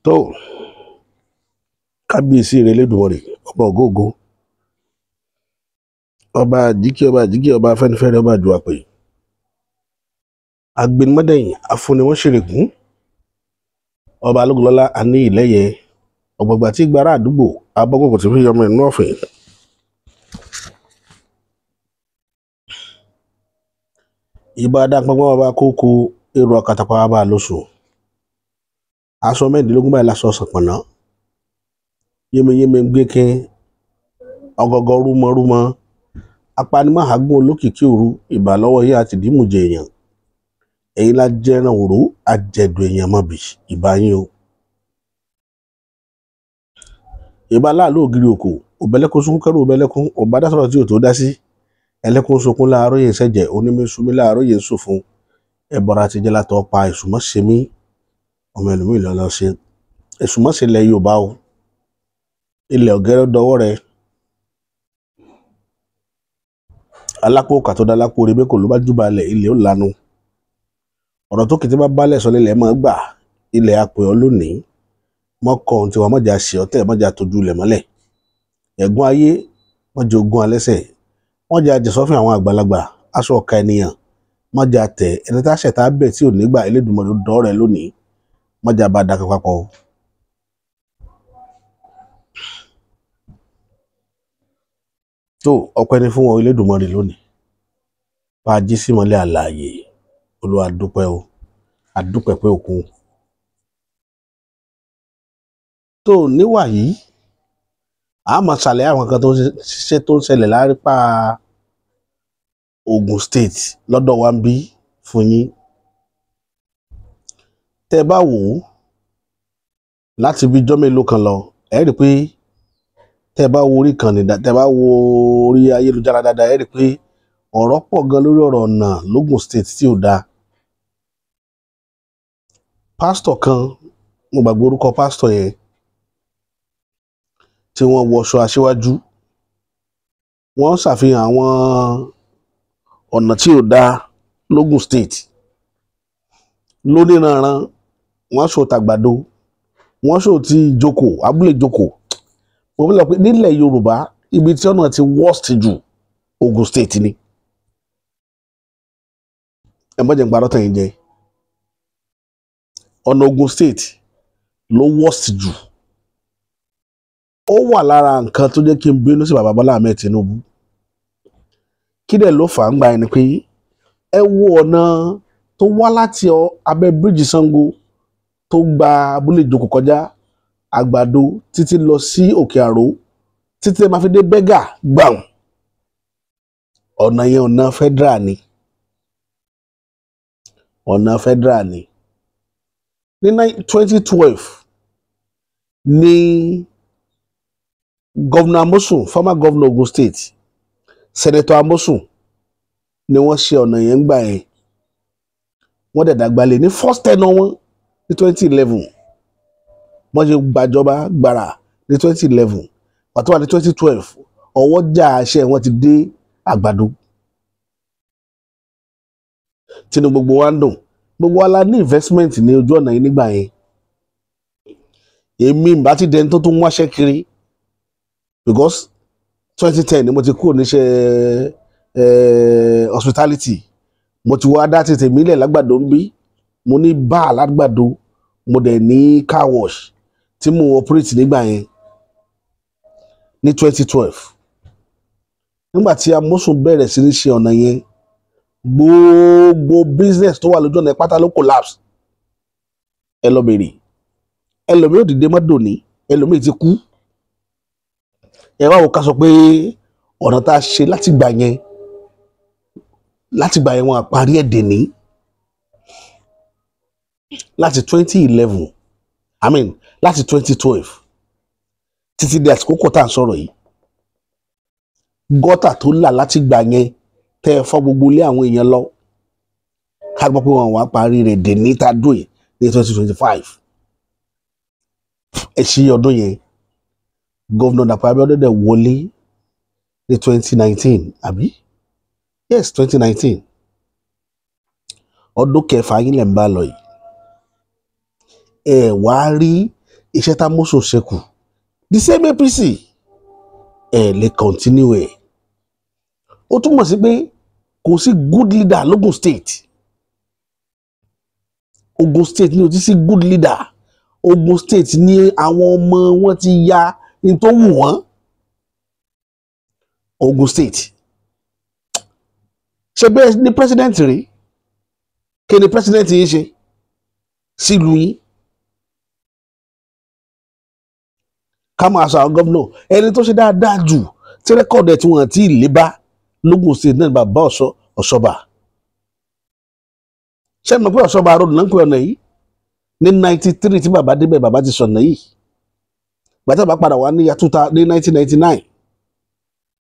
Tó kábíyèsí rẹ lẹ́dùnmọ̀rì, ọba ògógó, ọba àjíkí, ọba àjíkí, ọba afẹ́nifẹ́re, ọba àjùwàpè, agbẹnumọ́dẹ̀yìn afúniwọ́nṣẹ̀rẹ̀gùn, ọba alógunlọ́lá àní ìlẹ́yẹ ọ̀gbọ̀gbà tí gbára àdúgbò abọ́kòkò tí fi yọmọ inú ọ̀fìn. Ìbá dápọ́npọ́n bàbá kókó èrò ọ̀kàtàpá bàbá lóṣù, aṣọ mẹ́rìndínlógún báyìí láṣọ sànpọ̀nà, yémeyéme ń gbé kin ọgọgọ rúmọrúmọ, apanimọ̀hágún olókìkí òru, ìbà lọ́wọ́ yìí àti ìdímùjẹ èèyàn, èyí la jẹran òru àjẹdùn èèyàn mọ̀bì, ìbà yín o. Ìbà láàlú ògiri òkò òbẹ̀lẹ́kún sunkún kẹrù òbẹ̀lẹ́kún ọba dásọ̀rọ̀ tí ò tó dá sí, ẹlẹ́kún sunkún láàárọ̀ yẹn sẹ́jẹ̀ onímẹ̀sùnmí láàárọ̀ yẹn sòfun, ẹ̀bọ̀ra ti jẹ́ látọ̀ pa èsùmọ́sẹ̀mí ọmọ ẹlòmíì lọ́lọ́ ṣe èsùmọ́sẹ̀ ilẹ̀ Yorùbá o, ilẹ̀ ọ̀gẹ́rẹ́ dọwọ́ rẹ, alápò kàtó dá lápò rẹ bẹ́ẹ̀ kò ló bá júbà lẹ̀ ilẹ̀ ó lanu, ọ̀rọ̀ tó kété bá balẹ̀ sọ nílẹ̀ máa gbà, ilẹ̀ apè ọ́ lónìí mọ́kọ́ ohun tí wọ́n mọ̀jà ṣe ọ̀tẹ̀ mọ̀jà tójú ilẹ̀ mọ́lẹ̀, ẹ̀gún ayé mọ̀jà ogun alẹ́sẹ̀, mọ̀jà jẹ̀sọ́fìn àwọn àgbàlagbà, aṣọ ọ̀ka ènìyàn mọ̀jà tẹ̀ ẹni tá ṣẹ̀tá bẹ̀ tí ò nígbà Elédùmarè dọ́ rẹ lónìí, mọ̀jà bá dàkẹ́ papọ̀ o. Tó ọpẹ́ ni fún wọn Elédùmarè lónìí, bá a jí sí mọ́lẹ̀ àlàyé, Olúwa dúpẹ́ o, àdúpẹ́ pé òkun. Tó níwà yìí a máa ṣàlàyé àwọn kan tó ń ṣiṣẹ́ tó ń ṣẹlẹ̀ lárípa Ogun State lọ́dọ̀ wa ń bí fún yín. Tẹ́ bá wò ó láti bí ijọ́ mélòó kan lọ, ẹ rí i pé tẹ́ bá wo orí kan nìdá, tẹ́ bá wo orí ayélujára dáadáa, ẹ rí i pé ọ̀rọ̀ pọ̀ gan lórí ọ̀rọ̀ ọ̀nà l'Ogun State tí ò dáa. Pásítọ̀ kan, mo gbàgbé orúkọ pásítọ̀ yẹn, tí wọ́n wọṣọ aṣíwájú, wọ́n ṣàfihàn àwọn ọ̀nà tí ò dáa l'Ogun State lóníranran. Wọ́n ṣò tàgbàdo, wọ́n ṣò ti ìjókòó, abúlé ìjókòó. Mo fi lọ pé nílẹ̀ Yorùbá ibi tí ọ̀nà ti worst jù Ogun State ni. Ẹ mọ̀jẹ̀ ń parọ́ tàn yín jẹ, ọ̀nà Ogun State ló worst jù. Ó wà lára nǹkan tó jẹ́ kí n bínú sí bàbá Bọ́lá Ahmed Tinubu. Kí dẹ̀ ló fà á ń gba ẹni pé ẹ wo ọ̀nà tó wá láti abẹ́ bíríìjì Ṣàngó tó gba abúlé ìjókòó kọjá Àgbàdo títí lọ sí Òkè Àró títí ẹ máa fi dé Bẹ́gà gbàm. Ọ̀nà yẹn ọ̀nà federal ni, ọ̀nà federal ni. Ní 2012 ní Governor Amosun, former governor Ogun State, Senator Amosun ni wọ́n ṣe ọ̀nà yẹn ń gbà yẹn. Wọ́n dẹ̀ dàgbà lé ní first tenure wọn ní 2011. Wọ́n ṣe gbàjọba gbàrà ní 2011, pàtó wà ní 2012, ọwọ́ jà àṣẹ wọn ti dé Àgbàdo. Tinú gbogbo wa ń dùn, gbogbo wa la ní investment ní ojú ọ̀nà yìí nígbà yẹn. Èmi ìbá ti dẹni tó tún wáṣẹ́ kiri because 2010 ni mo ti kúrò níṣẹ́ hospitality, mo ti wá dá tètè mílẹ̀ lágbàdo ń bí, mo ní bar lágbàdo, mo dẹ̀ ní car wash tí mo operate nígbà yẹn ní 2012. Nígbà tí Amosun bẹ̀rẹ̀ sí ní ṣe ọ̀nà yẹn, gbogbo business tó wà lójú ọ̀nà pátá ló collapse. Ẹ lọ bèrè, ẹlòmíì ò dìde mọ́ dòní, ẹlòmíì ti kú. Ẹ wá wò ká sọ pé ọ̀nà tá a ṣe láti gbà yẹn, láti gbà yẹn wọn àparí ẹ̀ dè ní láti 2011, I mean láti 2012 títí di àsìkò kò tá à ń sọ̀rọ̀ yìí. Gọ́tà tó là láti gbà yẹn tẹ́ ẹ fọ́ gbogbo ilé àwọn èèyàn lọ, ká gbọ́ pé wọn wá parí rẹ̀ dè ní tá a dùn yìí ní 2025. Ẹ ṣí ọdún yẹn, Governor Dàpọ̀ Abíọ́dún dẹ̀ wọlé ní 2019, àbí? Yes, 2019. Ọdún kẹfà yín lẹ̀ ń bá lọ yìí. Ẹ wá rí Iṣẹ́ tá Amosun ṣekù, the same APC ẹ̀ lè continue ẹ̀. Ó túmọ̀ sí pé kò sí good leader l'Ogun State. Ogun State ní o ti sí good leader. Ogun State ní àwọn ọmọ wọn ti ya ní tó wù wọ́n. Ogun State, ṣe bẹ́ẹ̀ ni president rí? Kí ni president yìí ṣe sílùú yín? Ká máa sọ àwọn gómìnà, ẹni tó ṣe dáadáa jù tí record ẹ̀ tí wọ́n ti lè bá l'Ógùn State náà, bàbá Ọ̀ṣọ́bà. Ṣé mo pé Ọ̀ṣọ́bà road náà ń pè ọ̀nà yìí? Ní 93 tí bàbá débẹ̀, bàbá ti sọ̀nà yìí. Gbàtà bá padà wá ní yàtúta ní 1999,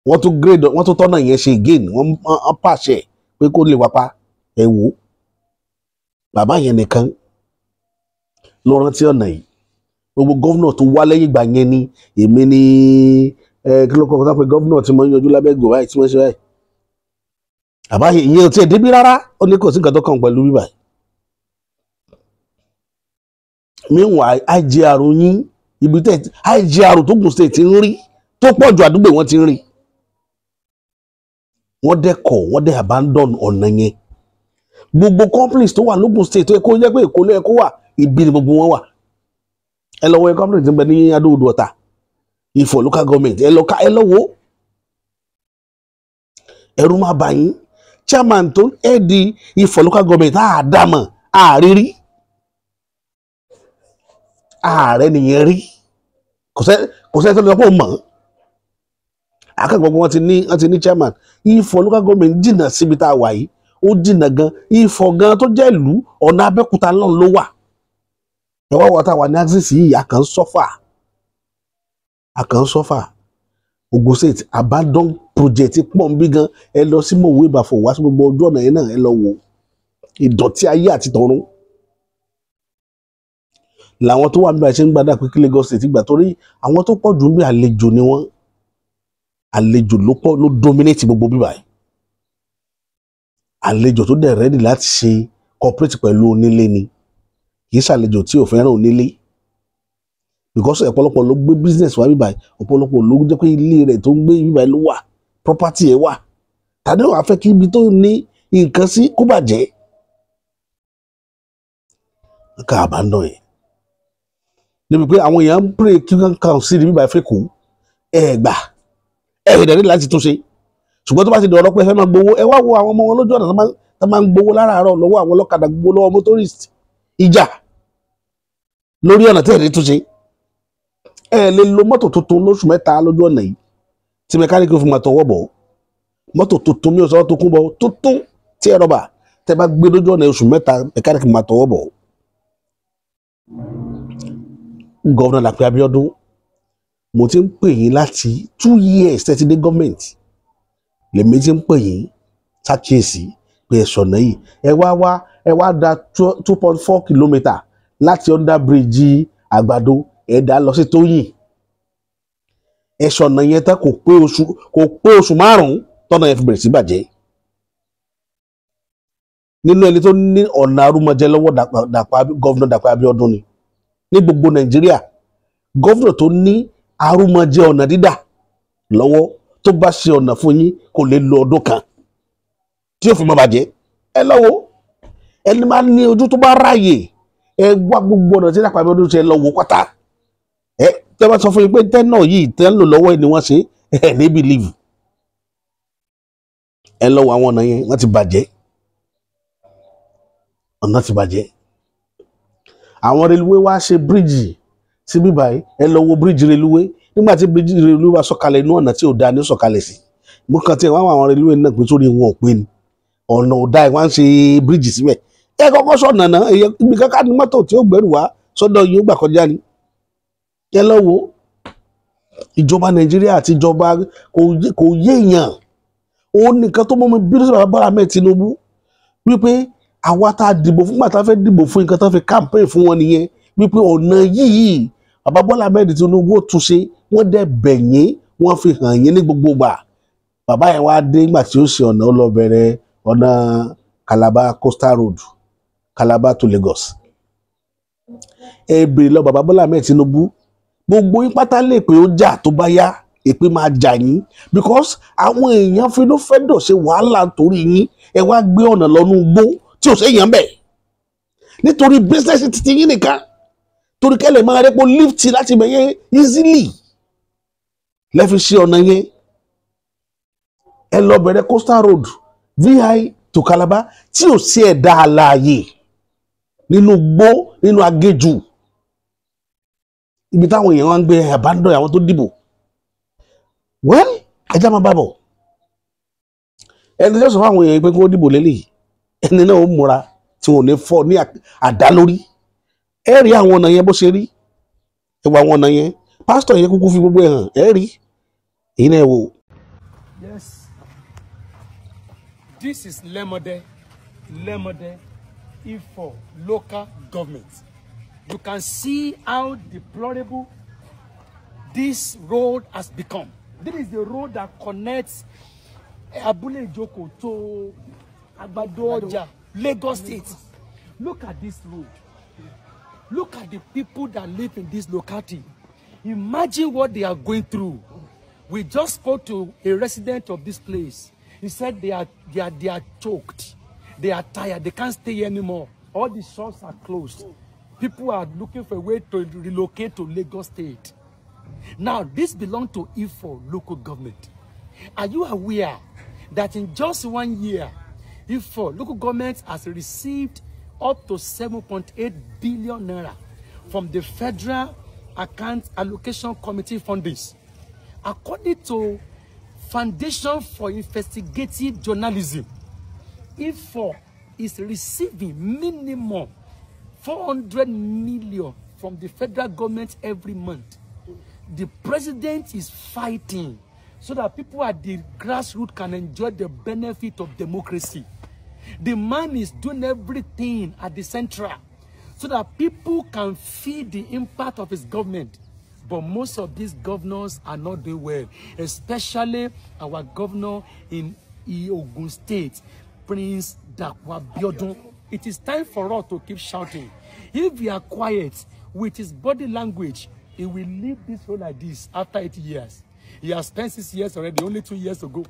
wọ́n tún grade, wọ́n tún tọ́nà yẹn ṣe again, wọ́n pàṣẹ pé kó lè wá pa. Ẹ wò ó, bàbá yẹn nìkan ló rántí ọ̀nà yìí. Gbogbo gómìnà tó wá lẹ́yìn ìgbà yẹn ni èmi ní kí ló kọ́ ọ́ pé gómìnà tí mo ń yanjú lábẹ́ gò báyìí tí wọ́n ṣe báyìí. Bàbá yẹn ìyẹn ò tiẹ̀ débí rárá, ó ní kò sí nǹkan tó kàn pẹ̀lú bíbà. Meanwhile, IGR yín, ibi tẹ́ IGR tó Ògùn State ti ń rí tó pọ̀ ju àdúgbò wọn ti ń rí, wọ́n dẹ̀ kọ̀, wọ́n dẹ̀ abandon ọ̀nà yẹn. Gbogbo companies tó wà l'Ógùn State tó yẹ kó jẹ́ pé Èkó ló yẹ kó wà, ibi ni gbogbo wọn wà. Ẹ lọ wo company tó ń bẹ ní Adó-Odò Ọ̀tà, Ifọ̀ local government, ẹ lọ ká, ẹ lọ wo, ẹ̀rù máa bà yín. Chairman tó ẹ̀ di Ifọ̀ local government, àdámọ̀ àrírí ààrẹ nìyẹn rí, kò sẹ́ tó lè sọ pé ó mọ̀ akẹ́kọ̀ọ́. Wọ́n ti ní chairman Ifọ̀ local government jìnnà síbi tá a wà yìí, ó jìnnà gan. Ifọ̀ gan tó jẹ́ ìlú, ọ̀nà Abẹ́òkúta náà ló wà. Ẹ wá wọ́n tá a wà ní axis yìí, a kàn ń suffer, a kàn ń suffer. Ogun State, abandon project pọ̀ ń bí gan. Ẹ lọ sí Mòwe Ìbàfọ̀, wá sí gbogbo ojú ọ̀nà yẹn náà, ẹ lọ wò ìdọ̀tí ayé àti tọ̀run. Làwọn tó wà níbi àṣẹ ń gbadá pé kí Lagos State gbà, torí àwọn tó pọ̀ jù ń bí àlejò ni wọ́n. Àlejò ló pọ̀, ló dominate gbogbo bíbá yìí. Àlejò tó dẹ̀ ready láti ṣe cooperate pẹ̀lú onílé ni, kì í ṣàlejò tí ò fẹ́ràn onílé, because ọ̀pọ̀lọpọ̀ ló gbé business wá bíbá yìí, ọ̀pọ̀lọpọ̀ ló jẹ́ pé ilé rẹ̀ tó ń gbé bíbá yìí ló wà, property ẹ̀ wà. Tàbí wàá fẹ́ kí ibi tó ní nǹkan sí kó bàjẹ́ ká abandon ẹ̀, níbi pé àwọn èèyàn ń pray kí wọ́n kàn sí ibi bíbá fẹ́ kó ẹ̀ gbà ẹ̀ rẹ̀ láti túnṣe. Ṣùgbọ́n tó bá ti dọ̀rọ̀ pé ẹ fẹ́ máa gbowó, ẹ wá wo àwọn ọmọ wọn lójú ọ̀nà tó máa ń gbowó láràárọ̀ lọ́wọ́ àwọn ọlọ́kadà, gbowó lọ́wọ́ motorist, ìjà lórí ọ̀nà tí ẹ̀ ní túnṣe. Ẹ lè lo mọ́tò tuntun lóṣù 3 lójú ọ̀nà yìí tí mẹkáníkì fi máa tọwọ́ bọ̀. Mọ́tò tuntun, mi ò sọ tó kún bọ̀, tuntun tí ẹ rọ́bà tẹ́ bá gbé lójú ọ̀nà oṣù 3, mẹkáníkì máa tọwọ́ bọ̀. Governor Dàpọ̀ Abíọ́dún, mo ti ń pè yín láti 2 years tẹ́tí dé gọ́ọ̀mẹ̀ntì, lèmi ti ń pè yín ṣàkíyèsí pé ẹ sọ̀nà yìí. Ẹ wá wá, ẹ wá da 2.4 kilometre láti under bridge Àgbàdo, ẹ dá lọ sí Tóyìn. Ẹ sọ̀nà yẹn tán, kò pé oṣù 5 tọ́nà yẹn fi bẹ̀rẹ̀ sí bàjẹ́. Nínú ẹni tó ní ọ̀nà arúmọjẹ lọ́wọ́, Dàpọ̀, Governor Dàpọ̀ Abíọ́dún ni. Ní gbogbo Nàìjíríà, governor tó ní arúmọjẹ ọ̀nà dídà lọ́wọ́, tó bá ṣe ọ̀nà fún yín, kò lè lo ọdún kan tí yóò fi máa bàjẹ́. Ẹ lọ́wọ́, ẹni máa ní ojú tó bá ráàyè, ẹ wá gbogbo ọ̀nà tí Dàpọ̀ Abíọ́dún ṣe lọ wò pátá. Ẹ tẹ́ bá sọ fún yín pé tẹ́nà yìí tẹ́ ń lò lọ́wọ́ ẹ ni wọ́n ṣe, ẹ ní believe. Ẹ lọ́wọ́ àwọn ọ̀nà yẹn, wọ́n ti bàjẹ́, ọ̀nà ti bàjẹ́. Àwọn reluwé wá ṣe bíríìjì sí bíbáyìí. Ẹ lọ wo bíríìjì reluwé. Nígbà tí bíríìjì reluwé bá sọ̀kalẹ̀, inú ọ̀nà tí ò dáa ní ó sọ̀kalẹ̀ sí. Mo kàn tí ẹ wá àwọn reluwé náà pé sórí wọn ò pé ni ọ̀nà ò dáa, ẹ wá ń ṣe bíríìjì síbẹ̀. Ẹ kọ́kọ́ sọ̀nà náà, ibi kankan ní mọ́tò tí ó gbẹ́rù wá sọ́dọ̀ yìí ó gbà kọjá ni. Ẹ lọ wo ìjọba Nàìjíríà àti ìjọba kò yé èèyàn. Òun nìkan tó mú mi bínú sí bàbá Bọ́lá Ahmed Tinubu, wípé àwa tá a dìbò fún, gbà tá a fẹ́ dìbò fún, nǹkan tá a fi campaign fún wọn nìyẹn, wípé ọ̀nà yìí bàbá Bọ́lá Ahmed Tinubu ó tún ṣe. Wọ́n dẹ̀ bẹ̀ yín, wọ́n fi hàn yín ní gbogbo gbà. Bàbá yẹn wá dé, nígbà tí ó ṣe ọ̀nà, ó lọ bẹ̀rẹ̀ ọ̀nà Calabar Coastal Road, Calabar to Lagos. Ẹ bèrè lọ bàbá Bọ́lá Ahmed Tinubu, gbogbo yín pátá lè pé ó jà tó bá yá, èpè máa jà yín, because àwọn èèyàn finú fẹ́ dọ̀ ṣe wàhálà torí yín. Ẹ wá gbé ọ̀nà lọ́nú gbó tí ò séèyàn bẹ̀ nítorí business titi yín nìkan, torí kẹ́lẹ̀ máa rẹ́pọ̀ lift láti bẹ̀ yẹn easily lẹ́fi ṣe ọ̀nà yẹn. Ẹ lọ bẹ̀rẹ̀ coastal road VI to Calabar tí ò sí ẹ̀dá alààyè nínú gbó, nínú agéjù, ibi táwọn èèyàn wá ń gbé abandon àwọn tó dìbò. Well, ẹjá máa bá bọ̀. Ẹni tó sọ fún àwọn èèyàn pé kí wọ́n dìbò lélẹ̀, ẹni náà ó múra tí wọn ò ní fọ́ ní àdá lórí. Ẹ rí àwọn ọ̀nà yẹn bó ṣe rí, ẹ wo àwọn ọ̀nà yẹn. Pásítọ̀ yẹn kúkú fi gbogbo ẹ̀ hàn, ẹ rí èyí náà, ẹ wò. Yes. This is Lemode, Lemode, Ifo local government. You can see how deplorable this road has become. This is the road that connects Abule Ijoko to Agbado Oja, Lagos State. Look at this road. Look at the people that live in this locality. Imagine what they are going through. We just spoke to a resident of this place. He said they are choked. They are tired. They can't stay here anymore. All the shops are closed. People are looking for a way to relocate to Lagos State. Now, this belongs to Ifo local government. Are you aware that in just 1 year, Ifo local government has received up to 7.8 billion naira from the Federal Account Allocation Committee fundings? According to Foundation for Investigative Journalism, Ifo is receiving minimum 400 million from the federal government every month. The president is fighting so that people at the grassroots can enjoy the benefit of democracy. The man is doing everything at the central so that people can feel the impact of his government. But most of these governors are not doing well, especially our governor in Ogun State, Prince Dapo Abiodun. It is time for us to keep shouting. If we are quiet with his body language, he will leave this role like this after 8 years. He has spent 6 years already, only 2 years to go.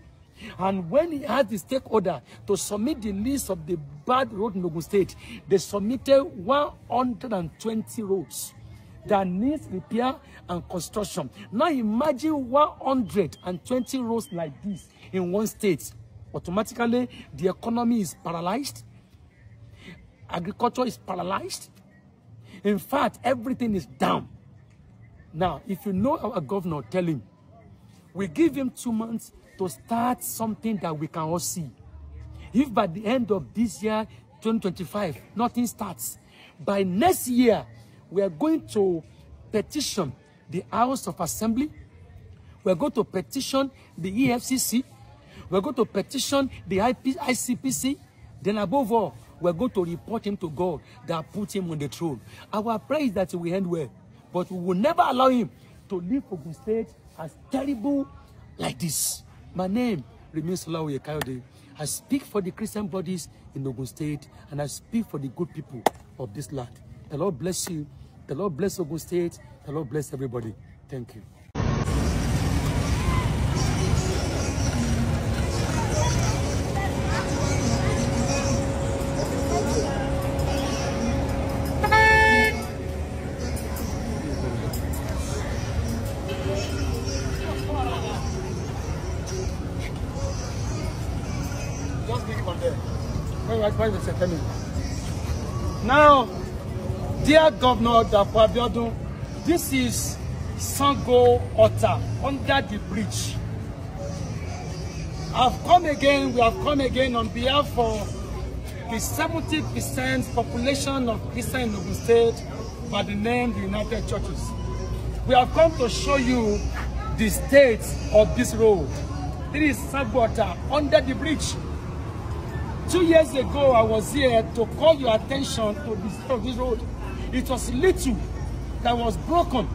And when he had the stakeholder to submit the list of the bad road in Ogun State, they submitted 120 roads that needs repair and construction. Now imagine 120 roads like this in one state. Automatically, the economy is paralyzed. Agriculture is paralyzed. In fact, everything is down. Now, if you know our governor, tell him. We give him 2 months to start something that we can all see. If by the end of this year, 2025, nothing starts, by next year, we are going to petition the House of Assembly. We are going to petition the EFCC. We are going to petition the IP, ICPC. Then above all, we are going to report him to God that put him on the throne. Our prayer is that he will end well, but we will never allow him to leave Ogun State as terrible like this. My name remains Olaoye Kayode. I speak for the Christian bodies in Ogun State, and I speak for the good people of this land. The Lord bless you. The Lord bless Ogun State. The Lord bless everybody. Thank you. Just leave it on there. Wait, wait, wait, tell me. Now, dear Governor Dapo Abiodun, this is Sango Ota under the bridge. I've come again, we have come again on behalf of the 70% population of Christian in Ogun State by the name the United Churches. We have come to show you the state of this road. This is Sango Ota under the bridge. 2 years ago, I was here to call your attention to this, of this road. It was little that was broken.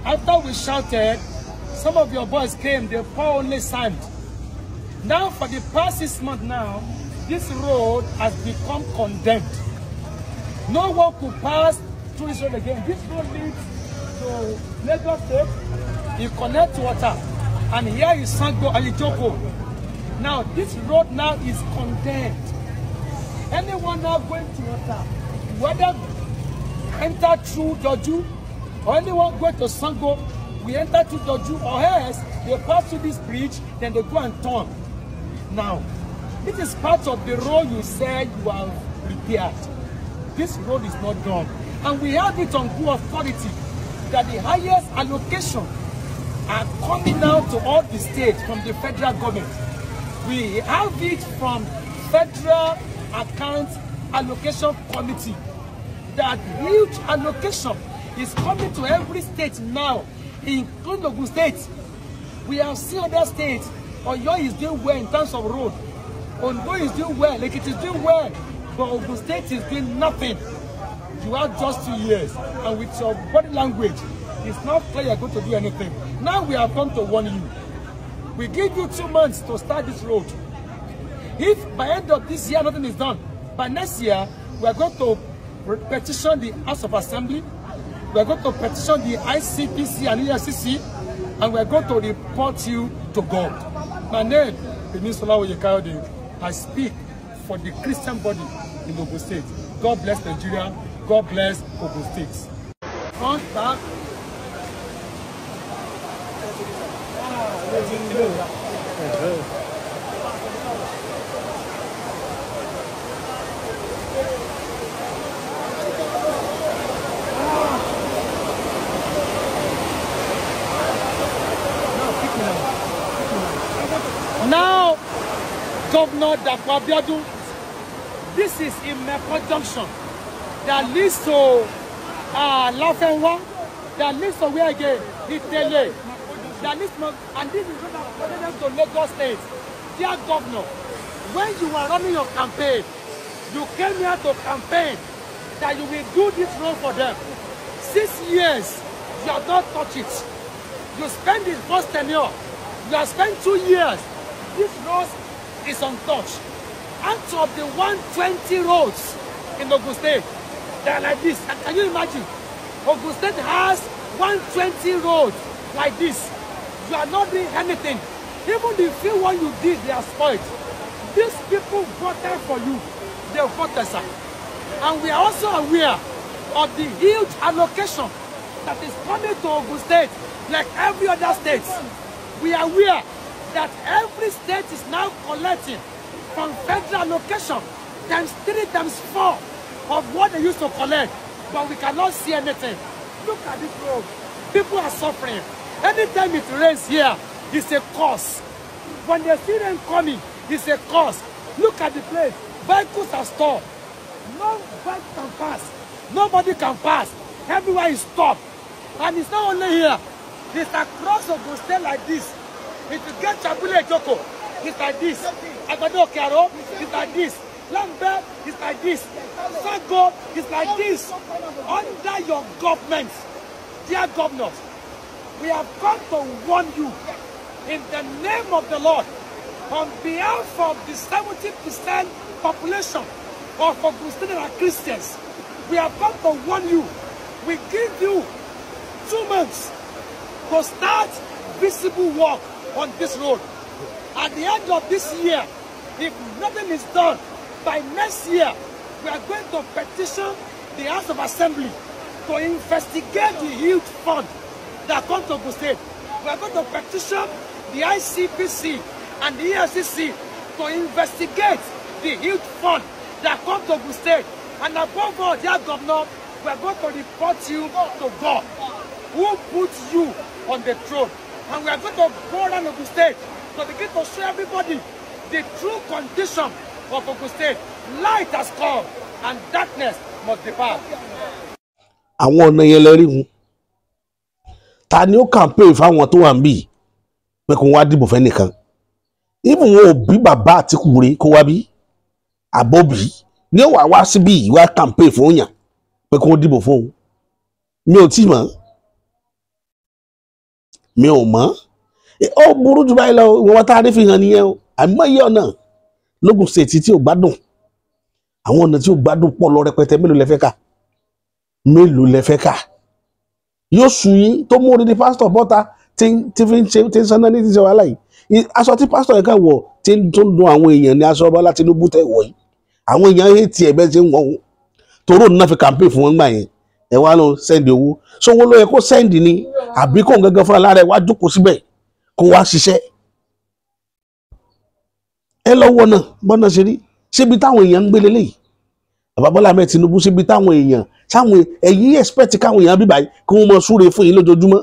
After we shouted, some of your boys came, they poured only sand. Now, for the past 6 months now, this road has become condemned. No one could pass through this road again. This road leads to Lagos State. You connect to water, and here is Sango and Ijoko. Now this road now is condemned. Anyone now going to water, whether enter through Doju or anyone going to Sango, we enter through Doju, or else they pass through this bridge, then they go and turn. Now, this is part of the road you said you have repaired. This road is not done. And we have it on good authority that the highest allocation are coming out to all the states from the federal government. We have it from Federal Account Allocation Committee. That huge allocation is coming to every state now, including Ogun State. We have seen other states. Oyo is doing well in terms of road. Ondo is doing well, Ekiti is doing well, but Ogun State is doing nothing. You have just 2 years, and with your body language, it's not clear you're going to do anything. Now we have come to warn you. We give you 2 months to start this road. If by end of this year nothing is done, by next year we are going to petition the House of Assembly, we are going to petition the ICPC and EFCC, and we are going to report you to God. My name is Olawoye Kayode. I speak for the Christian body in Ogun State. God bless Nigeria. God bless Ogun State. Front, back. Now, Governor Dapo Abiodun, this is Imeko Junction that leads to Lafenwa, that leads to where again? Itele. That leads to, and this is what to Lagos State. Dear Governor, when you were running your campaign, you came here to campaign that you will do this road for them. 6 years, you have not touched it. You spent the first tenure. You have spent 2 years. This road is untouched. Out of the 120 roads in Ogun State, they are like this. And can you imagine? Ogun State has 120 roads like this. You are not doing anything. Even the few one you did, they are spoiled. These people voted for you. They voted, sir. And we are also aware of the huge allocation that is coming to Ogun State, like every other state. We are aware that every state is now collecting from federal allocation times 3, times 4 of what they used to collect, but we cannot see anything. Look at this road. People are suffering. Anytime it rains here, it's a curse. When they see rain coming, it's a curse. Look at the place. Vehicles are stopped. No bike can pass. Nobody can pass. Everywhere is stopped. And it's not only here. It's across Ogun State like this. If you get Chabule Joko, it's like this. Agbado Okearo, it's like this. Lambe, it's like this. Sango, it's like this. Under your government, dear governors, we have come to warn you in the name of the Lord, on behalf of the 70% population of Ogun State that are Christians, we have come to warn you. We give you 2 months to start visible work on this road. At the end of this year, if nothing is done, by next year, we are going to petition the House of Assembly to investigate the huge fund that comes to Ogun State. We are going to petition the ICPC and the EFCC to investigate the huge fund that comes to Ogun State. And above all, dear Governor, we are going to report you to God, who put you on the throne. And we are going to go around Ogun State to begin to show everybody the true condition of Ogun State. Light has come and darkness must depart. Àwọn ọ̀nà yẹn lẹ rí wọn. Ta ni ó campaign fáwọn tó wà níbí pé kó wá dìbò fẹ́nìkan? Even wọn ò bí bàbá Àtíkù rí kó wá bí àbọ̀bí ní ó wà wá síbí yìí wá campaign fún yàn pé kó dìbò fún òun. Mi ò tí mọ̀, mi ò mọ̀. Ó burú jù báyìí lọ, ìwọ̀n tá a rí fi hàn nìyẹn o. Àìmọye ọ̀nà l'Ógùn State tí ò gbádùn, àwọn ọ̀nà tí ò gbádùn pọ̀ lọ rẹpẹtẹ. Mélòó lẹ fẹ́ kà? Mélòó lẹ fẹ́ kà? Yóò sùn yín tó mú odidi pásítọ̀ bọ́ta tí fi ń ṣe, tí ń sanná ní ti ṣe wàhálà yìí. Aṣọ tí pásítọ̀ yẹn kà wọ̀ tí ń tó ń dun àwọn èèyàn ní aṣọ Bọ́lá Tinubu tẹ̀ wọ̀ yìí. Àwọn èèyàn yẹn tiẹ̀ bẹ́ẹ̀ ṣe ń wọ̀n toró náà fi campaign fún wọn gbà yẹn. Ẹ wá lọ send owó, sówó ló yẹ kó send ni àbí kó gangan fúnra lára ẹ wá jókòó síbẹ̀ kó wá ṣiṣẹ́? Ẹ lọ́wọ́ náà bọ́nà ṣe rí síbi táwọn èèyàn ń gbélé léyìí. Bàbá Bọ́lá Ahmed Tinubu, síbi táwọn èèyàn sáwọn ẹ̀yìn expect káwọn èèyàn bíbáyìí kí wọ́n mọ súre fún yín lójoojúmọ́,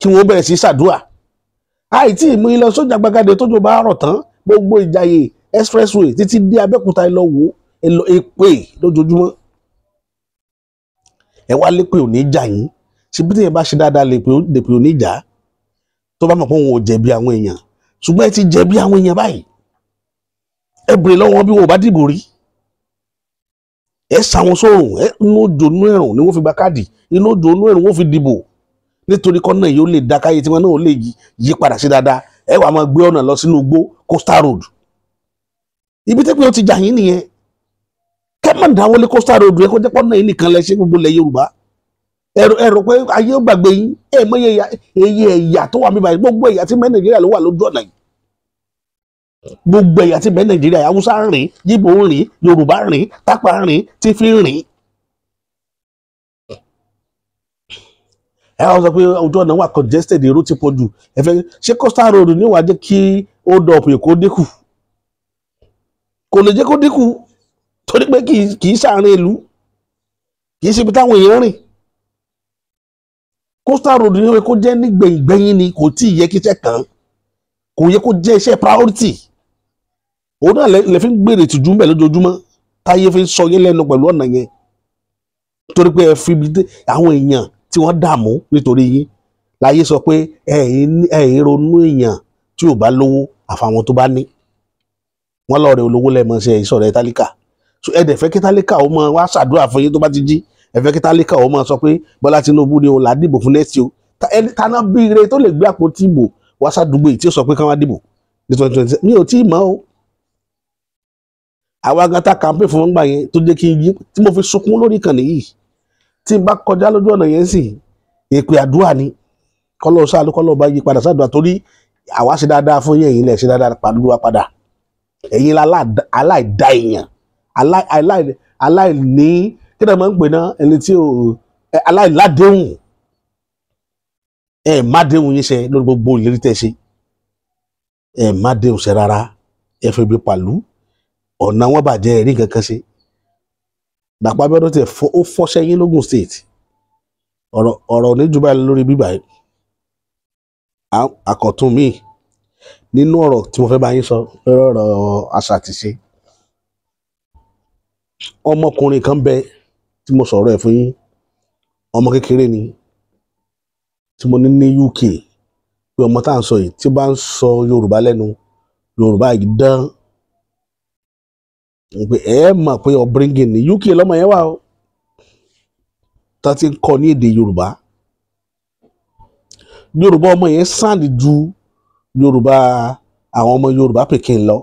kí wọ́n bẹ̀rẹ̀ sí ṣàdúrà. Àìtí ìmú ilẹ̀ sójà gbàgàdé tójò bá rọ̀ tán, gbogbo Ìjàyè expressway títí dé Abẹ́òkúta, ẹ lọ wò, ẹ lọ èpè lójoojúmọ́. Ẹ wá lépè ò ní jà yín. Síbi tí yẹn bá ṣe dáadáa, lépè ò ní jà, tó bá mọ̀ pé òun ò jẹ̀bi àwọn èèyàn. Ṣùgbọ́n ẹ ti jẹ̀bi àwọn èèyàn báyìí. Ẹ bèrè lọ́wọ́ bí wọn ò bá dìbò rí. Ẹ sàwọn sórùn, ẹ inú òjò inú ẹ̀rùn ni wọ́n fi gba káàdì, inú òjò inú ẹ̀rùn wọ́n fi dìbò, nítorí kọ́nà yìí ó lè dá káyé tiwọn náà ó lè yí padà sí dáadáa. Ẹ wàá máa gbé ọ̀nà lọ sínú igbó, coastal road. Ibi tí pé ó ti jà yín nìyẹn. Kẹ́mọ̀ dáwọ́lé coastal road yẹn, kó jẹ́ pọ́nà yìí nìkan lẹ ṣe gbogbo ilẹ̀ Yorùbá. Ẹ̀rọ pé ayé ó gbàgbé yín. Ẹ mọ iye ẹ̀yà tó wà níbàyìí. Gbogbo ẹ̀yà tí mẹ́ Nàìjíríà ló wà lójú ọ̀nà yìí. Gbogbo ẹ̀yà tí mẹ́ Nàìjíríà, Haúsá ń rìn, Yíbò ń rìn, Yorùbá ń rìn, Tápà ń rìn, Tífì ń rìn. Ẹ wá sọ pé ojú ọ̀nà wà congested, èrò ti pọ̀ jù. Ẹ fẹ́ ṣé coastal road ní wàá jẹ́ kí hold up Èkó dínkù? Kò lè jẹ́ kó dínkù, torí pé kì í sàárín ìlú, kì í ṣe ibi táwọn èèyàn rìn. Coastal road ní kó jẹ́ nígbẹ̀yìngbẹ̀yìn ni, kò tí ì yẹ kí iṣẹ́ kàn, kò yẹ kó jẹ́ iṣẹ́ priority. Òun náà lè fi ń gbèrè tìjú ń bẹ̀ lójoojúmọ́, táyé fi ń sọ yín lẹ́nu pẹ̀lú ọ̀nà yẹn, torí pé ẹ fi ibi àwọn èèyàn tí wọ́n dààmú nítorí yín. Láyé sọ pé ẹ ronú èèyàn tí ò bá lówó àfàwọn tó bá ní. Wọ́n lọ́ọ̀rẹ́ olówó lẹ́ẹ̀mọ́ ṣe ìsọ̀rọ̀ ẹ̀ tálíkà. So ẹ dẹ̀ fẹ́ kí tálíkà ó máa wá ṣàdúrà fún yín tó bá ti jí. Ẹ fẹ́ kí tálíkà ó máa sọ pé Bọ́lá Tinubu ni òun là á dìbò fún next o. Taná bí ire tó lè gbé àpótí ìbò wá sádùúgbò yìí tí ó sọ pé ká wá dìbò ní 2020? Mi ò tí ì mọ̀ o. Àwa gan ta campaign fún wọn gbà yẹn tó jẹ́ kí n yí tí mo fi sunkún lórí ìkànnì yìí, tí n bá kọjá lójú ọ̀nà yẹn sì èpè àdúrà ni, kọ́lọ́ sáà kọ́lọ́ bá yí padà sádùá, torí àwa ṣe dáadáa fún yín, ẹ̀yin lẹ̀ ṣe dáadáa pàdúrà wa padà. Ẹ̀yin aláìdá èèyàn, aláìní kí ni wọ́n máa ń pè náà, ẹni tí ò aláìládéhùn. Ẹ má déhùn yín ṣe lórí gbogbo ìlérí tẹ́ ṣe. Ẹ má déhùn ṣe rárá. Ẹ fi ibi pàlú ọ̀nà wọn bàjẹ́, ẹ̀rí nǹkan kan ṣe. Dàpọ̀ Abíọ́dún tẹ̀ ó fọ́ṣẹ́ yín lógùn State. Ọ̀rọ̀ ní jù báyìí lórí bíbá yìí. Àkọ̀tun míì nínú ọ̀rọ̀ tí mo fẹ́ bá yín sọ lórí ọ̀rọ̀ àṣà àti ìṣe. Ọmọkùnrin kan bẹ tí mo sọ̀rọ̀ ẹ̀ fún yín, ọmọ kékeré ni, tí mo ní ní UK, pé ọmọ tá à ń sọ yìí, tí ó bá ń sọ Yorùbá lẹ́nu, Yorùbá yìí dán pé ẹ mọ̀ pé upbringing ní UK lọ́mọ yẹn wà ó, tá ti ń kọ́ ní èdè Yorùbá. Yorùbá ọmọ yẹn sound ju Yorùbá àwọn ọmọ Yorùbá Pekin lọ.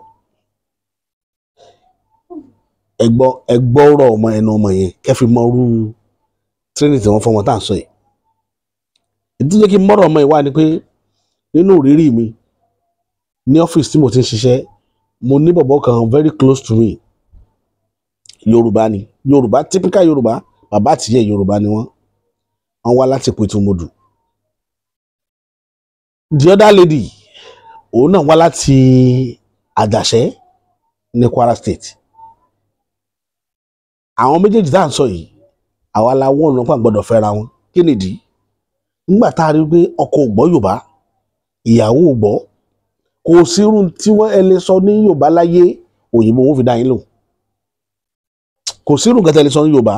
Ẹ gbọ́ ọ̀rọ̀ ọmọ ẹnu ọmọ yẹn kẹfì mọ́rú training tí wọ́n fọmọ tá à ń sọ yìí. Ìdí tó jẹ́ kí n mọ́rọ̀ ọmọ yìí wá ni pé nínú ìrírí mi ní ọ́fíìsì tí mo ti ń ṣiṣẹ́, mo ní bọ̀bọ̀ kan very close to me. Yorùbá ni, Yorùbá, typical Yorùbá. Bàbá àtìyẹ́ Yorùbá ni wọ́n. Wọ́n wá láti Pẹ̀tùmọdù. The other lady, òun náà wá láti Àjàṣẹ́ ní Kwara State. Àwọn méjèèjì tá à ń sọ yìí, àwa la wọ́n ọ̀nà pa gbọ́dọ̀ fẹ́ra wọn. Kí nìdí? Nígbà tá a rí pé ọkọ ò gbọ́ Yorùbá, ìyàwó ò gbọ́, kò sírú tí wọ́n ẹ lè sọ ní Yorùbá láyé, òyìnbó wọn fi dá yín lò. Kò sírú nǹkan tẹ́ lè sọ ní Yorùbá,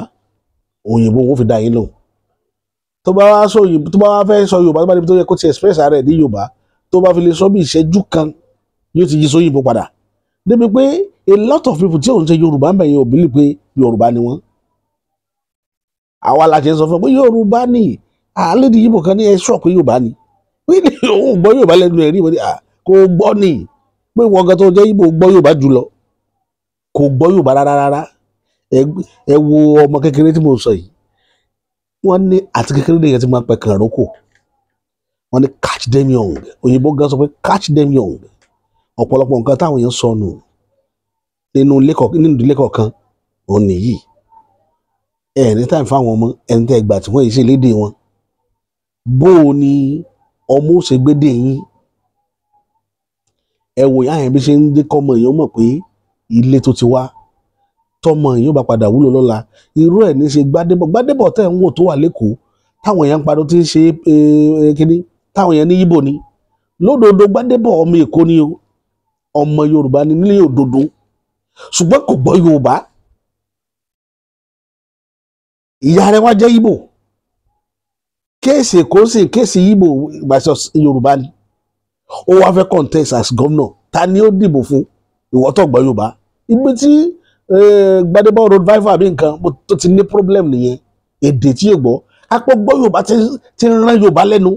òyìnbó wọn fi dá yín lò. Tó bá wá sọ òyìnbó, tó bá wá fẹ́ sọ Yorùbá, tó bá débi tó yẹ kó ti express ara ẹ̀ ní Yorùbá, tó bá fi lè sọ bí ìṣẹ́jú kan, yóò ti yí sóyìnbó padà, débi pé a lot of people tí òun ṣe Yorùbá ń bẹ̀ yẹn ò believe pé Yorùbá ni wọ́n. Àwa la ṣe ń sọ fún ọ pé Yorùbá ni àlédè yìí bò kan ní ẹ sọ pé Yorùbá ni, pé òun gbọ́ Yorùbá lẹ́nu ẹ̀ rí ìwé kò gbọ́ ni, pé wọ́n gan tó jẹ́ Ìgbò gbọ́ Yorùbá jùlọ, kò gbọ́ Yorùbá rárá rárá. Ẹ wo ọmọ kékeré tí mo sọ yìí. Wọ́n ní àti kékeré nìyẹn tí wọ́n pẹ̀ kàn rókò. Wọ́n ní catch them young. Òyìnbó gan sọ pé catch them young. Ọ̀pọ̀lọpọ̀ nǹkan táwọn èèyàn sọnù nínú ìdílé kọ̀ọ̀kan òun nìyí. Ẹ ní táìmù fáwọn ọmọ ẹni tẹ́ gbà tí wọ́n yìí ṣe lédè wọn. Bó o ní ọmọ ó ṣe gbédè yín? Ẹ wò ìyá yẹn bí ṣe ń dé kọ́mọ èèyàn mọ̀ pé ilé tó ti wá tọmọ èèyàn bá padà wúlò lọ́la. Irú ẹ̀ ní ṣe Gbádébọ̀. Gbádébọ̀ tẹ̀ ń wò tó wà lẹ́kọ̀ọ́ táwọn èèyàn ń pariwo tí ń ṣe kínní táwọn èèyàn ní Yíbò ni. Lódodo Gbádébọ̀ ọmọ Èkó ni o, ọmọ Yorùbá ni nílé òdodo, ṣùgbọ́n kò gbọ́ Yorùbá. Ìyá rẹ̀ wá jẹ́ Yíbò. Kéèsì Èkó sì kéèsì Yíbò versus Yorùbá ni. Ó wá fẹ́ contest as governor. Ta ni ó dìbò fún? Ìwọ tó gbọ́ Yorùbá. Ibi tí Gbádébọ̀ road vival àbí nǹkan tó ti ní problem nìyẹn. Èdè tí yóò gbọ́. Apọ̀ gbọ́ Yorùbá ti ń rán Yorùbá lẹ́nu.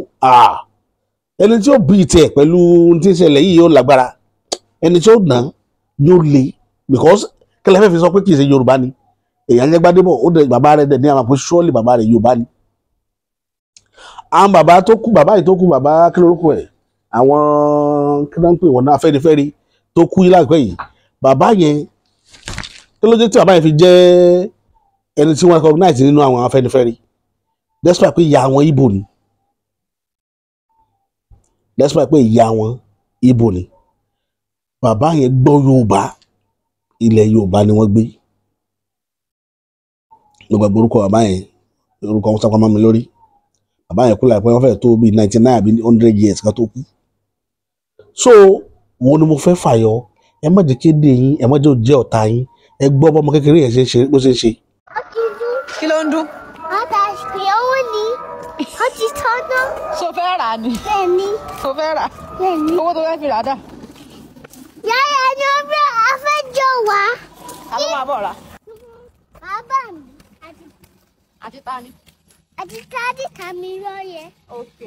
Ẹni tí ó bí tẹ̀ pẹ̀lú ohun tí ń ṣẹlẹ̀ yìí yóò lágbára. Ẹni tí ó nà yóò le, because kẹlẹ́ fẹ́ fi sọ pé kì í ṣe Yorùbá ni. Èèyàn jẹ́ Gbádébọ̀, ó dẹ̀ bàbá rẹ̀ dẹ̀ ní àwọn àpò ṣọ́ọ̀lì bàbá rẹ̀ Yorùbá ni. Àwọn bàbá tó kú, bàbá yìí tó kú, bàbá kí lórúkọ ẹ̀, àwọn kí ló ń pè wọ́n náà, Afẹ́nifẹ́re tó kú yìí láìpẹ́ yìí. Bàbá yẹn kí ló dé tí bàbá yẹn fi jẹ́ ẹni tí wọ́n recognize nínú àwọn Afẹ́nifẹ́re, despite pé ìyá wọn Ìgbò ni, despite pé ìyá wọn Ìgbò ni. Bàbá yẹn gbọ́ Yorùbá, ilẹ̀ Yorùbá ni wọ́n gbé. Mo gbàgbé orúkọ bàbá yẹn, orúkọ wọn sápamọ́ mi lórí. Bàbá yẹn kú láìpẹ́, wọ́n fẹ́ẹ̀ tó bíi 99 àbí 100 years ká tó kú. So wo ni mo fẹ́ fàyọ? Ẹ má jẹ́ kéde yín, ẹ má jẹ́ ó jẹ́ ọ̀tá yín. Ẹ gbọ́ bọ́mọ kékeré yẹn ṣe ń ṣe bó ṣe ń ṣe. Kí ló ń dún? Ṣo fẹ́ rà ni? Bẹ́ẹ̀ni. Ṣo fẹ́ rà? Bẹ́ẹ̀ni. Owó tó fẹ́ fi rà dà? Yàrá ni ó fẹ́ afẹ́jọ́ wá. Ta ló máa bọ̀ rà? Bàbá mi Àti ta ni? àti tádì kàmí lóye. Ok.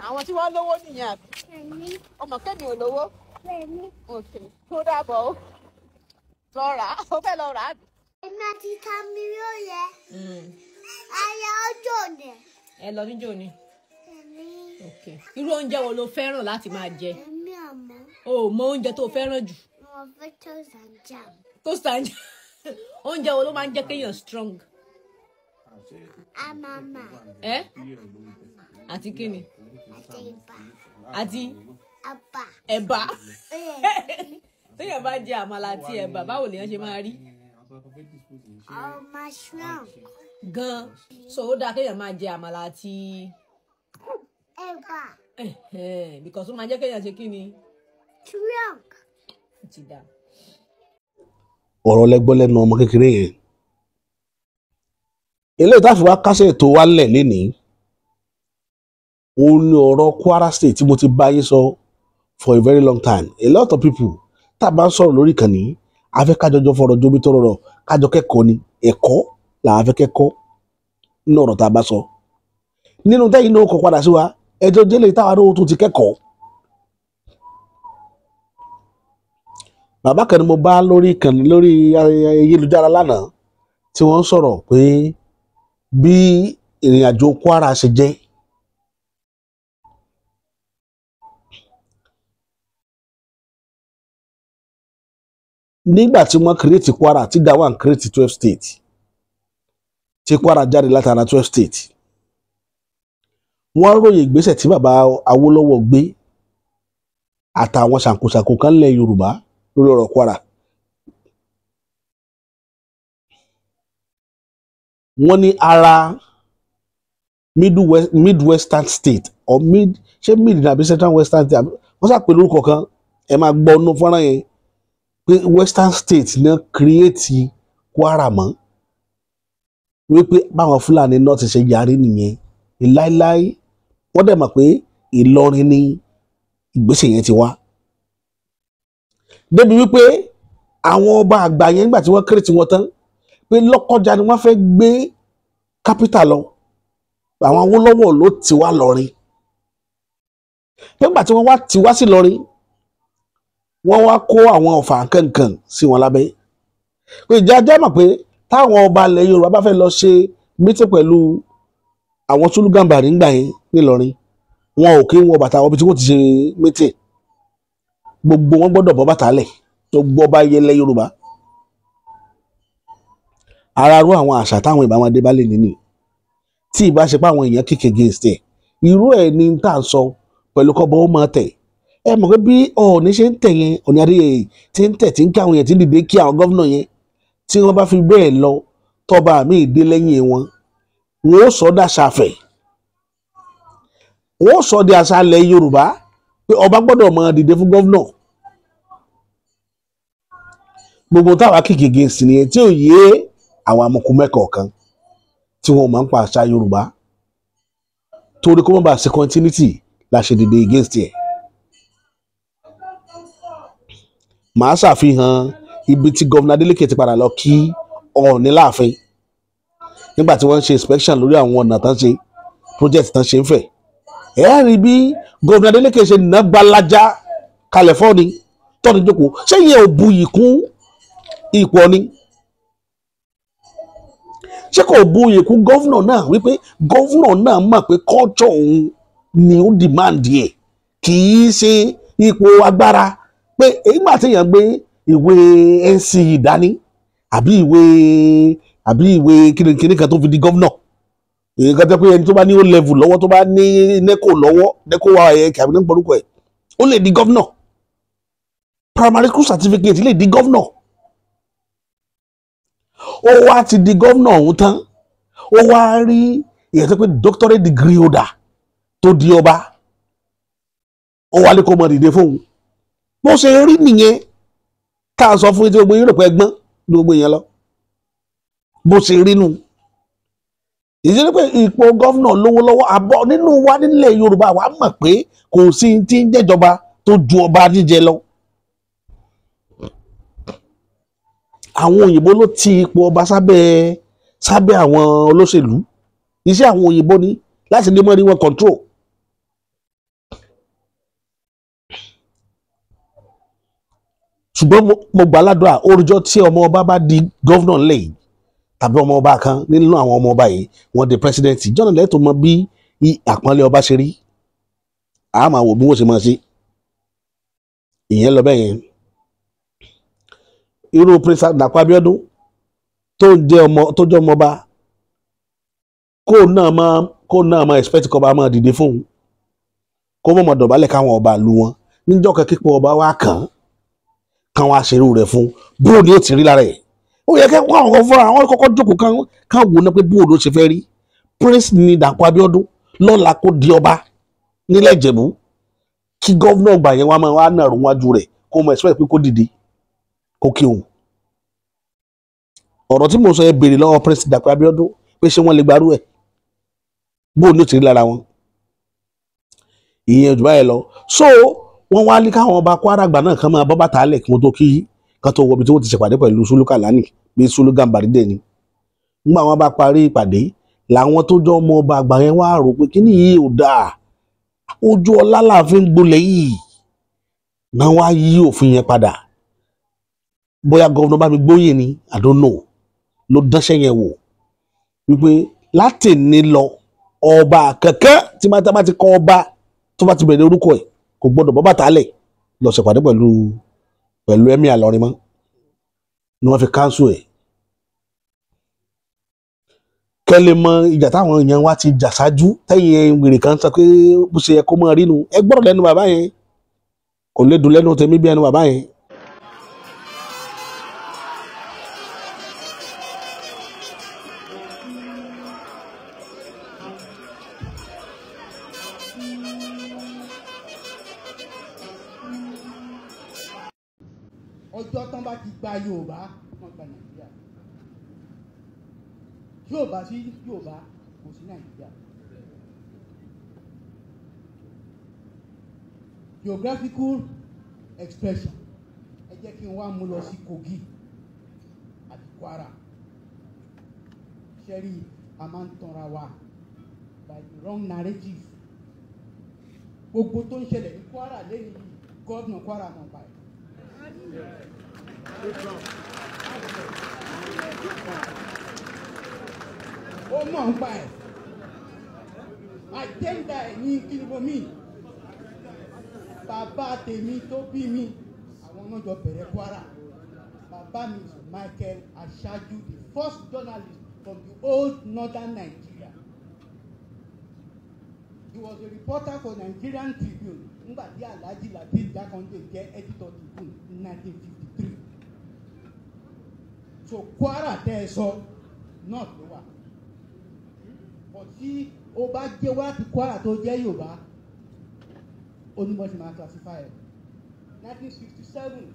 Àwọn tí wọ́n lówó nìyẹn àbí? Bẹ́ẹ̀ni. Ọmọ kẹ́mi ò lówó. Bẹ́ẹ̀ni. Ok. Tó dàbọ̀ o. Lọ rà á. O fẹ́ lọ rà á àbí? Èmi àti kàmí lóye. Ayé ọjọ́ ni. Ẹ lọ níjó ni. Bẹ́ẹ̀ni. Ok. Irú oúnjẹ wo lo fẹ́ràn láti máa jẹ? Èmi ọmọ. O ò mọ oúnjẹ tó fẹ́ràn jù. Mo fẹ́ toast and jam. Toast and jam. Oúnjẹ wo ló máa ń jẹ́ kéèyàn strong? Àmàmà. Ẹ? Àti kíni? Àti ẹ̀bà. Àti Ẹ̀bà. ẹ̀bà. Bẹ́ẹ̀ni. Téèyàn bá jẹ àmàlà àti ẹ̀bà, báwo lèèyàn ṣe máa rí? Ọmọ strong. Gan. So ó dáa kéèyàn máa jẹ àmàlà àti Ẹ̀bà. Because ó máa jẹ́ kéèyàn ṣe kíni? Strong. Ó ti dáa. Ọ̀rọ̀ lẹ́gbọ́ lẹ́nu ọmọ kékeré yẹn. Eléyìí tá a fi wá kásẹ̀ ètò wa lẹ̀ lénìí, òun ni ọ̀rọ̀ Kwara State tí mo ti bá yín sọ for a very long time. A lot of people tá a bá ń sọ̀rọ̀ lórí ìkànnì, a fẹ́ kájọjọ fọ̀rọ̀ jómi tó rọrọ̀, kájọ kẹ́kọ̀ọ́ ni. Ẹ̀kọ́ là á fẹ́ kẹ́kọ̀ọ́ nínú ọ̀rọ̀ tá a bá sọ. Nínú tẹ́yìn náà kọ padà sí wa, ẹjọ́ jẹ́lẹ̀ táwa náà tún ti kẹ́kọ̀ọ́. Bàbá kan ni mo bá lórí ìkànnì lórí ayélujára lánàá tí wọ́n ń sọ̀rọ̀ pé bí ìrìn àjò Kwara ṣe jẹ́. Nígbà tí wọ́n kírètì Kwara, tí Gawon kírètì 12 state, tí Kwara jáde látara 12 state, wọ́n ròyìn ìgbésẹ̀ tí bàbá Awólọ́wọ̀ gbé àtàwọn ṣàǹkóṣàǹkó kan lẹ̀ Yorùbá lórí ọ̀rọ̀ Kwara. Wọ́n ní ara Midwestern state or mid, ṣé mid nàbí Central Western state, wọ́n ṣàpè lórúkọ kan, ẹ máa gbọ́ ọ́nú fọ́nrán yẹn pé Western state náà kírètì Kwara mọ́, wípé báwọn Fúlàní náà ti ṣe yarí nìyẹn láíláí. Wọ́n dẹ̀ mọ̀ pé Ìlọrin ni ìgbésẹ̀ yẹn ti wá, débi wípé àwọn ọba àgbà yẹn nígbà tí wọ́n kírètì wọn tán pé Lọ́kọ́jà ni wọ́n fẹ́ gbé capital lọ, àwọn Awólọ́wọ̀ ló ti wá lọrin. Nígbà tí wọ́n wá ti wá sí lọrin, wọ́n wá kó àwọn ọ̀fà kankan sí wọn lábẹ́. Pé ìjà jẹ́ mọ̀ pé táwọn ọba ilẹ̀ Yorùbá bá fẹ́ lọ ṣe mítí pẹ̀lú Àwọn Sulu Gambari ńgbà yẹn nílọrin, wọn ò kí ń wọ bàtà wọn bí tí wọ́n ti ṣe meeting, gbogbo wọn gbọ́dọ̀ bọ́ bàtà lẹ̀ tó gbọ́ bá yẹlẹ Yorùbá. Ara rú àwọn àṣà táwọn ìbámadé bá lè níní tí ìbá ṣe pé àwọn èèyàn kick against ẹ̀, irú ẹ̀ ní tá à ń sọ pẹ̀lú kọ́bọ̀ ó máa tẹ̀. Ẹ mọ̀ pé bí Ọọ̀ni ṣe ń tẹ̀ yẹn, Ọọ̀ni Adéyẹyè tí ń tẹ̀, tí ń kí àwọn èèyàn, tí ń dìde kí àwọn gómìnà yẹn, tí wọ́n bá fi bẹ́ẹ̀ lọ tọ́ba mi dé lẹ́yìn wọn, wọn ó sọ dàṣà fẹ̀, wọn ó sọ di àṣà ilẹ̀ Yorùbá pé ọba gbọ́dọ̀ máa dìde fún gómìnà. Gbogbo táwa kick against nìyẹn tí ò yé àwọn amọ̀kú mẹ́kọ̀ọ̀kan tí wọ́n máa ń pa àṣà Yorùbá, torí kó má bàa ṣe continuity la ṣe dìde against ẹ̀. Màá ṣàfihàn ibi tí gómìnà Adeleke ti padà lọ kí Ọọ̀ni láàfin nígbà tí wọ́n ń ṣe inspection lórí àwọn ọ̀nà tán ṣe, project tán ṣe ń fẹ̀. Ẹ rí bí gómìnà Adeleke ṣe ná gbalaja kalẹ̀ fọ́ọ̀ni tọ́ni jókòó, ṣé ìyẹn ò buyì kún ipò ni? Ṣé kò buyì kún gọ́vnà náà wípé gọ́vnà náà mọ̀ pé culture òun ni ó demand ẹ̀, kì í ṣe ipò agbára, pé ìgbà téèyàn gbé ìwé NCE dání àbí ìwé kìnìkìnì kan tó fi di gọ́vnà, èyí kan tẹ́ pé ẹni tó bá ní O level lọ́wọ́, tó bá ní NECO lọ́wọ́, NECO wa ẹ̀ kàbí ní gbọ́dúkọ̀ ẹ̀, ó lè di gọ́vnà. Primary school certificate lè di gọ́vnà. Ó wá ti di gọ́vnà ọ̀hún tán, ó wá rí ìyẹn tó pé doctorate degree holder tó di ọba, ó wá lé kó mọ dìde fóun. Bó ṣe rí nìyẹn tá a sọ fún yín tí gbogbo yín rò pé ẹgbọ́n ní gbogbo yẹn lọ, bó ṣe rí nù. Ìṣe pé ipò gọ́vnà lówó lọ́wọ́ àbọ̀ nínú wa nílẹ̀ Yorùbá, wa mọ̀ pé kò sí tí ń jẹ́jọba tó ju ọba jíjẹ lọ. Àwọn òyìnbó ló ti ipò ọba sábẹ́ àwọn olóṣèlú. Iṣẹ́ àwọn òyìnbó ni láti lè mọ́ rí wọn control. Ṣùgbọ́n mo gbà ládùúrà orújọ́ tí ọmọ ọba bá di gọ́vnà ńlẹ̀ yìí tàbí ọmọ ọba kan nínú àwọn ọmọ ọba yìí wọ́n di president, jọ́nà lẹ́tọ̀ mọ bí àpọ́nlé ọba ṣe rí, a máa wò bí wọ́n ṣe máa ṣe. Ìyẹn lọ bẹ́ẹ̀ yẹn. Irú Prince Dàpọ̀ Abíọ́dún tó jẹ́ ọmọ ọba, kó náà máa expect kọba máa dìde fóun, kó mọ̀ mọ̀ dọ̀bálẹ̀ káwọn ọba lu wọn níjọ́ kan kíkọ́ ọba wa kàn wá ṣerú rẹ̀ fún, bóò ni ó ti rí lára ẹ̀. Ó yẹ kẹ́ kó àwọn kan fúnra àwọn kọ́kọ́ jókòó kán wò ná pé bóò ló ṣe fẹ́ rí. Prince ni Dàpọ̀ Abíọ́dún lọ́la kó di ọba nílẹ̀ Ìjẹ̀bú, kí gọ́vnà ọgbà yẹn wá máa wá nàró wájú rẹ̀ kó mọ̀ expect pé kó dìde kó kí òun. Ọ̀rọ̀ tí mo sọ yẹn béèrè lọ́wọ́ Prince Dàpọ̀ Abíọ́dún pé ṣé wọ́n lè gbarú ẹ̀, bóò ni ó ti rí lára wọn. Ìyẹn jù báyìí lọ. So wọ́n wá ní káwọn ọba Kwara àgbà náà kàn máa bọ́ bàtà lẹ̀ kí wọ́n tó kí kan tó wọbi tí wọ́n ti ṣèpàdé pẹ̀lú Sulu Kalani bí Sulu Gambari dẹ̀ ni. Nígbà wọn bá parí ìpàdé làwọn tó jọ ọmọ ọba àgbà yẹn wá rò pé kíní yìí ò dáa, ojú ọlá láàfin gbolẹ̀ yìí náà wá yí òfin yẹn padà. Bóyá gọ́vnà Bámigbóyè ni, I don't know, ló dánṣẹ́ yẹn wò wípé láti ní lọ ọba kankan tí bá ti kọ́ ọba tó bá ti bẹ̀rẹ̀ orúkọ ẹ̀ kò gbọ́dọ̀ bọ́ bàtà lẹ̀ lọ ṣèpàdé pẹ̀lú Emir Ìlọrin mọ́, ni wọ́n fi káńsù ẹ̀. Kẹ́lẹ́ mọ ìjà táwọn èèyàn wa ti jà ṣáájú tẹ́yìn wèrè kan sọ pé bó ṣe yẹ kó mọ rínu. Ẹ gbọ́dọ̀ lẹ́nu bàbá yẹn, kò lè dùn lẹ́nu tèmi bí ẹnu bàbá yẹn. Ọjọ́ tán bá ti gba Yorùbá, wọ́n gba Nàìjíríà. Yorùbá sí Yorùbá kò sí Nàìjíríà. Geographical expression, ẹ jẹ́ kí n wá mú lọ sí Kogi àti Kwara. Ṣẹ́rí a máa ń tanra wa by the wrong narrative. Gbogbo tó ń ṣẹlẹ̀ ní Kwara lẹ́yìn yìí, gọ́vnà Kwara mọ̀ báyìí. Ó mọ̀ ń pa ẹ̀. Agenda ẹ̀ ní kí ni mo mean? Bàbá tèmi tó bí mi, àwọn náà jọ bẹ̀rẹ̀ Kwara. Bàbá mi is Michael Aṣáájú, the first journalist from the old northern Nigeria. He was a reporter for Nigerian Tribune nígbà tí Alhaji Lateef Jakande jẹ́ editor Tribune ní 1953. So Kwara tẹ́ ẹ sọ, north ló wà. But tí ó bá jẹ́ wá ti Kwara tó jẹ́ Yorùbá, onímọ̀ ṣe máa classify ẹ̀. 1967,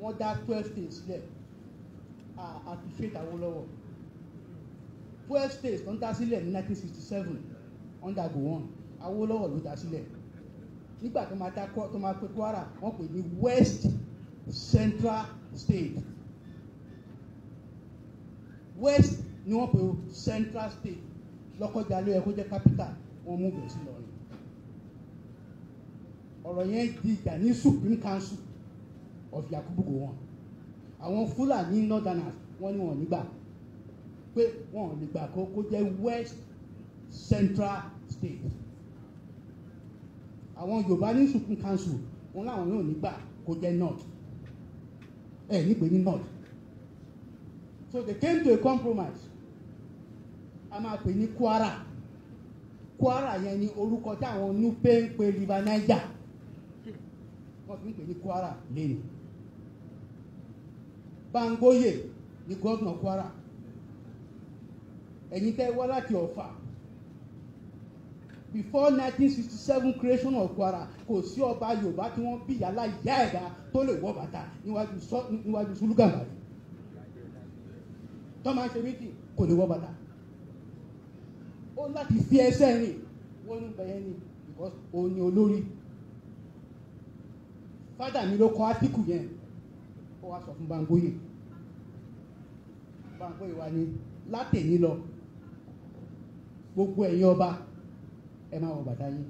wọ́n dá 12 states sílẹ̀. I appreciate Awólọ́wọ̀. 12 states tó ń dá sílẹ̀ ní 1967 under Gowon, Awólọ́wọ̀ ló dá sílẹ̀. Nígbà tó máa dá, tó máa pè Kwara, wọ́n pè ní West Central State. West ni wọ́n pè ó, Central State. Lọ́kọ́jà ló yẹ kó jẹ́ capital, wọ́n mú bẹ̀ sí Ìlọrin. Ọ̀rọ̀ yẹn di ìjà ní Supreme Council of Yakubu Gowon. Àwọn Fúlàní northerners, wọ́n ní wọn nígbà pé wọn ò lè gbà kó jẹ́ West Central State. Àwọn Yorùbá ní Supreme Council, wọn láwọn yóò nígbà kó jẹ́ north, ẹ nípe ní north. So they came to a compromise. A máa pè ní Kwara. Kwara yẹn ni orúkọ táwọn Nupe ń pe River Niger, wọ́n fi ń pè ní Kwara lẹ́nu. Bangoye ni gómìnà Kwara. Ẹ̀yin tẹ́ wá láti Ọ̀fà, before 1967 creation of Kwara, kò sí ọba Yorùbá tí wọ́n bí yàrá ìyá ẹ̀dá tó lè wọ bàtà níwájú Sùlù Gàmbàrí tó máa ń ṣe meeting, kò lè wọ bàtà. Ó láti fi ẹsẹ̀ rìn wọ́n ní bẹ̀yẹn ni, because òun ni olórí. Fádà mi ló kọ átíkù yẹn. Ó wá sọ fún Bangoye. Bangoye wa ní látẹ̀ní lọ, gbogbo ẹ̀yin ọba, ẹ máa wọ bàtà yín.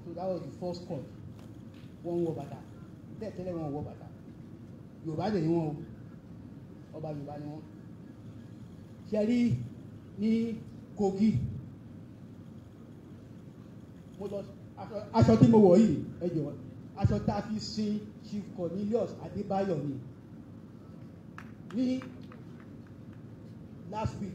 So that was the first court wọ́n ń wọ bàtà. Bẹ́ẹ̀ tẹ́lẹ̀, wọ́n wọ bàtà. Yorùbá dẹ̀ ni wọ́n o, ọba Yorùbá ni wọ́n. Ṣe rí ní Kogi, mo lọ, aṣọ tí mo wọ̀ yìí, ẹ jọ̀wọ́, aṣọ tá a fi sin Chief Cornelius Adébáyọ̀ ni ní last week.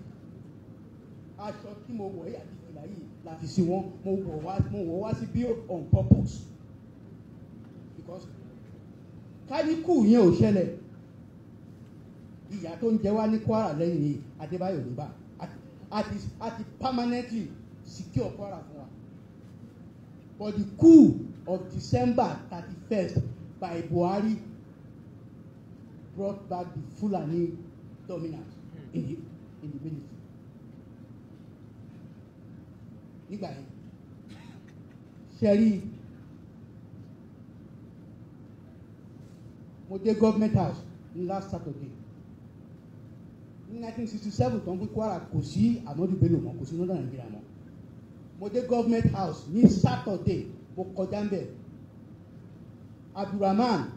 Aṣọ tí mo wọ̀ yìí àti fìlà yìí la fi sin wọn. Mo wọ̀ wá sí bí on purpose, because káníkù yẹn ò ṣẹlẹ̀, ìyà tó ń jẹ wá ní Kwara lẹ́yìn yìí, Adébáyọ̀ níbà àti permanently secure Kwara fún wa. But the coup of December 31st by Buhari brought back the Fulani dominance in the military. Nígbà yẹn, ṣẹ́rí, mo dé Government House ní last Saturday. Ní 1967 tó ń pín Kwara, kò sí Ahmadu Bello mọ́, kò sí Northern Nigeria mọ́. Mo dé Government House ní Saturday, mo kọjá ń bẹ̀, Abdulrahman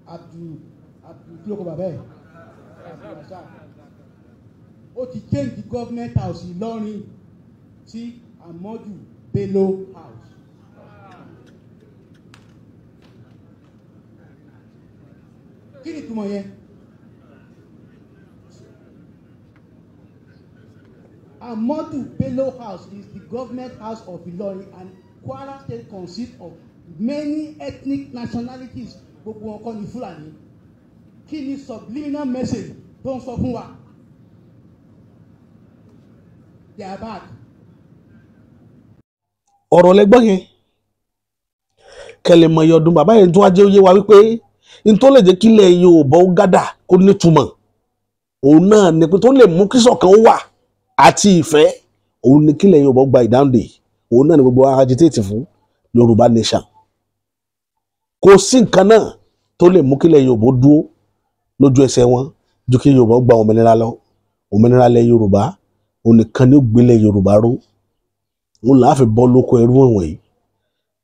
Abdul Abdul kí ló kọ bàbá ẹ̀, Abdulrasaq, ó ti change the Government House Ìlọrin sí Ahmadu Bello House. Kí ni ìtumọ̀ yẹn? Ahmadu Bello House is the government house of Ilorin, and Kwara State consists of many ethnic nationalities. Gbogbo wọn kọ́ ni Fúlàní. Kí ni subliminal message tó ń sọ fún wa? They are back. Ọ̀rọ̀ lẹ́gbọ́n yẹn kẹlẹ̀ mọ̀ iye ọdún bàbá yẹn tó wá jẹ́ oyé wa wípé n tó lè jẹ́ kí ilẹ̀ Yorùbá ó gádà kó nítumọ̀, òun náà ni pé tó lè mú kí ṣọ̀kan ó wà àti ìfẹ́, òun ni kílẹ̀ Yorùbá gba ìdáǹdè. Òun náà ni gbogbo wa agitate fún Yorùbá nation. Kò sí nǹkan náà tó lè mú kílẹ̀ Yorùbá dúró lójú ẹsẹ̀ wọn ju kí Yorùbá gba òmìnira lọ. Òmìnira lẹ̀ Yorùbá, òun nìkan ni ó gbélé Yorùbá ró, òun là á fi bọ́ lóko ẹrú wọ̀nyí.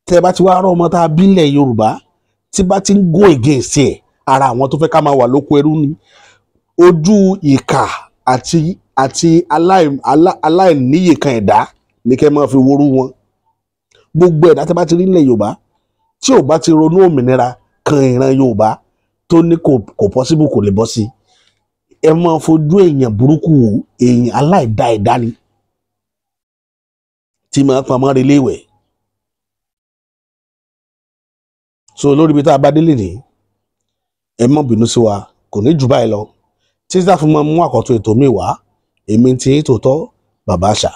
Tẹ́ ẹ bá ti wá rọ́ ọmọ tá a bí lẹ̀ Yorùbá tí bá ti ń go against ẹ̀, ara àwọn tó fẹ́ ká máa wà lóko ẹrú ni. Ojú ìkà àti Àti aláìníyè kan ẹ̀dá ní kẹ́ máa fi worú wọn. Gbogbo ẹ̀dá tí a bá ti rí nílẹ̀ Yorùbá tí ò bá ti ronú òmìnira kan ìran Yorùbá tó ní kò possible, kò lè bọ́ sí, ẹ máa fojú èèyàn burúkú wò, èèyàn aláìdá ẹ̀dá ni tí máa pamọ́ relé ìwẹ̀. So lórí ibi tá a bá délé ní, ẹ má bínú sí wa, kò ní jù báyìí lọ títí tá a fi máa mú àkọ́tún ètò mi wá. Èmi tí ń tòótọ́, bàbá àṣà.